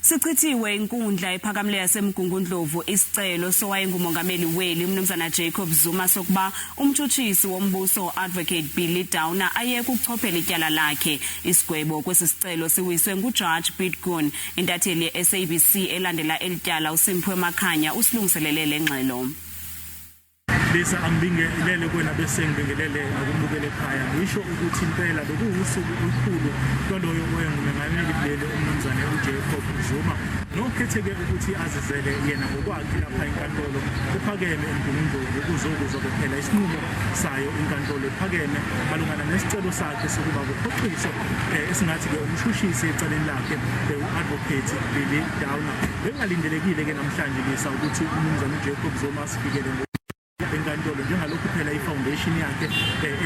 Sichithiwe inkundla ephakamileyo yaseMgungundlovu isicelo sowayengumongameli weli uMnumzana Jacob Zuma sokuba umtshutshisi wombuso Advocate Billy Downer ayeke ukuchophela ityala lakhe. Isigwebo kwesi sicelo siwiswe nguJudge Piet Koen. Intatheli ye-SABC elandela eli tyala uSimphiwe Makhanya usilungiselele le ngxelo. Lisa, angibingelele kuwena bese ngibingelele nakumbukele ekhaya. Ngisho ukuthi impela bekuwusuku olukhulu lwaloyo owayengumengameli kuleli umnumzane uJacob Zuma nokhetheke ukuthi azizele yena ngokwakhe lapha enkantolo ephakeme eMgungundlovu ukuzokuzwa kuphela isinqumo sayo inkantolo ephakeme malungana nesicelo sakhe sokuba kuhoxiswe esingathi-ke umshushisi ecaleni lakhe u-advocate Billy Downer. Bekungalindelekile-ke namhlanje Lisa ukuthi umnumzane uJacob Zuma asifikele enkantolo njengalokhu phela i-foundation yakhe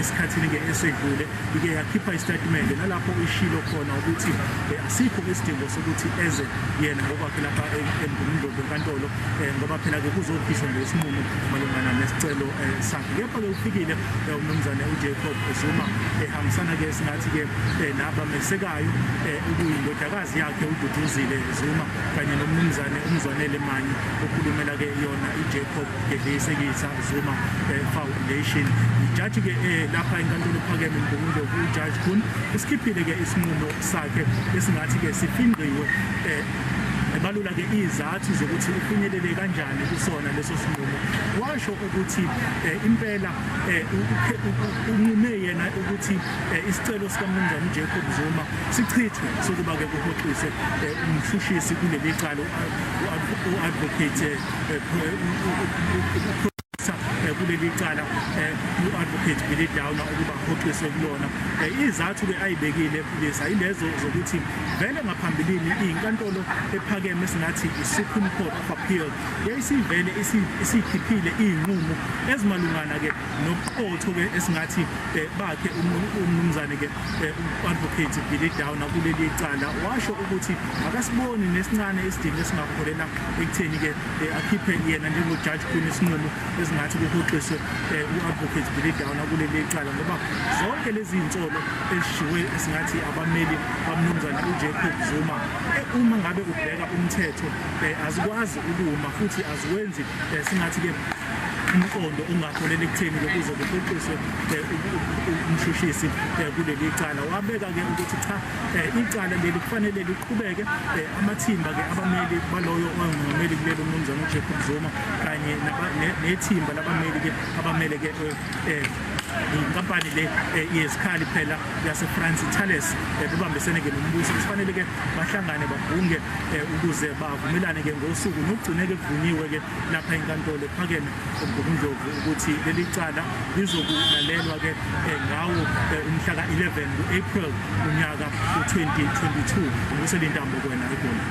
esikhathini-ke esedlule ike yakhipha isitatimende nalapho ishilo khona ukuthi asikho isidingo sokuthi eze yena ngokwakhe lapha eMgungundlovu enkantolo ngoba phela-ke kuzokhishwa nje isinqumo malungana nesicelo sakhe. Kepha-ke ufikile umnumzane uJacob Zuma ehambisana-ke singathi-ke nabamesekayo okuyindodakazi yakhe uDuduzile Zuma kanye nomnumzane uMzwanele Manyi okhulumela-ke yona i-Jacob Gedleyihlekisa Zuma Foundation. Ijaji-ke lapha enkantolo ephakeme eMgungundlovu uJudge Koen usikhiphile-ke isinqumo sakhe esingathi-ke sifingqiwe ebalula-ke izathu zokuthi ufinyelele kanjani kusona leso sinqumo. Washo ukuthi impela unqume yena ukuthi isicelo sikamnumzane uJacob Zuma sichithwe sokuba-ke kuhoxiswe umshushisi kuleli cala u-advocate kuleli cala u-advocate Billy Downer ukuba ahoxiswe kulona. Izathu-ke ayibekile lesa ilezo zokuthi vele ngaphambilini inkantolo ephakeme esingathi i-Supreme Court of Appeal yayisivele isikhiphile iy'nqumo ezimalungana-ke nobuqotho-ke esingathi bakhe umnumzane-ke u-advocate Billy Downer kuleli cala. Washo ukuthi akasiboni nesincane isidingo esingaholela ekutheni-ke akhiphe yena njengojaji Koen isinqumo esingathi kuhoxiswe u-advocate Billy Downer kuleli cala ngoba zonke lezi iy'nsolo ezishiwe esingathi abameli bamnumzane uJacob Zuma uma ngabe ubheka umthetho azikwazi ukuma futhi aziwenzi singathi-ke umqondo ongaholela ekutheni-ke kuze kuhoxiswe umshushisi kuleli cala. Wabeka-ke ukuthi cha, icala leli kufanele liqhubeke, amathimba-ke abameli baloyo ongumongameli kuleli umnumzane uJacob Zuma kanye nethimba labameli-ke abamele-ke inkampani le yezikhali phela yaseFrance Thales bebambisene-ke nombuso kufanele-ke bahlangane babhunge ukuze bavumelane-ke ngosuku nokugcine-ke kuvunyiwe-ke lapha enkantolo ephakeme eMgungundlovu ukuthi leli cala lizokulalelwa-ke ngawo umhla ka-11 ku-April unyaka u-2022. Ngibuselintambo kuwena eGoli.